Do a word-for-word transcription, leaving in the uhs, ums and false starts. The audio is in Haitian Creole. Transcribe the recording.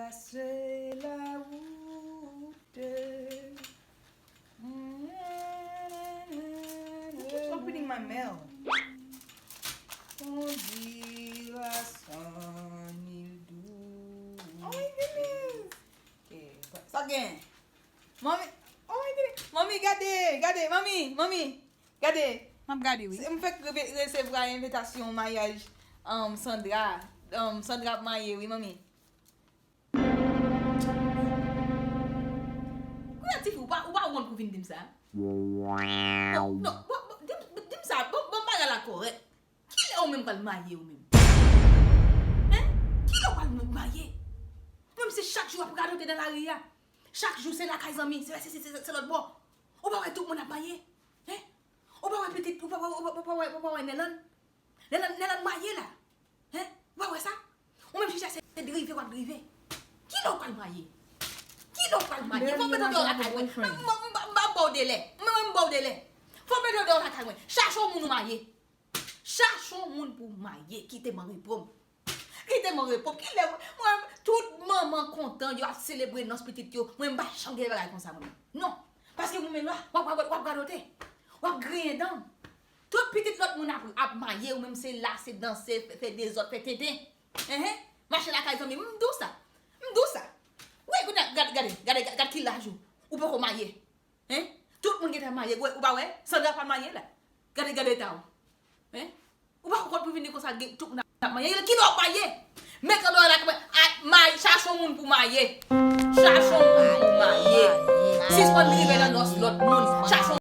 Tracez la route. What's happening, my mail? Conduire à cent mille doux. Oh my goodness. Ok. Sa gen. Mami, oh my goodness. Mami, gade, gade, mami, mami. Gade. M ap gade, wi. M fèk reve- resevwa envitasyon maryaj um, Sandra. Um, Sandra ap marye, wi, mami. Kounye a, tifi, ou pa, ou pa wont pou vin di m sa? Non, non, bon, bon, di m, di m sa, bon, bon, bagay la kòrèk. Kilè ou menm pral marye ou menm? Hein? Kilè ou pral marye? Ou menm se chak jou w ap radote nan lari a. Chak jou se lakay zanmi, se, se, se, se, se lòt bò. Ou pa wè tout moun ap marye? Hein? Ou pa wè pitit, ou pa, ou pa, ou pa, ou pa wè, ou pa wè Nèland? Nèland, Nèland marye la. Hein? Ou pa wè sa? Ou menm chèche se drive w ap drive. Kilè ou pral marye? Kilè ou pral marye? Fò w mete deyò lakay mwen. M, m, m, m, m ba w delè. Mwen, mwen, m ba w delè. Fò w mete deyò lakay mwen. Chache yon moun ou marye. Chache yon moun pou w marye. Kite m an repo m. Kite m an repo m. Kilè mwen, mwen, tout manman kontan, yo ap selebre nòs pitit yo. Mwen, m pa janm gen bagay konsa, mwen. Non. Paske mwen menm la, w ap, w ap, w ap radote. W ap griyen dan. Tout pitit lòt moun ap, ap marye, ou menm se lase, danse, fè, fè dezòd, fè tenten. Enhen. Mache lakay zanmi m, m di w sa. M di w sa. Wi, kounye a, gade, gade, gade, gade ki laj ou. Ou poko marye. Hein? Tout moun gentan marye. Ou pa wè? Sandra pa marye la. Gade, gade eta w. Hein? Ou pa konn pou vini konsa, gen tout moun ap marye. Kilè w ap marye? Mete deyò lakay mwen. Al marye, chache yon moun pou marye. Chache yon moun pou marye. Sispann drive nan nòs lòt moun. Chache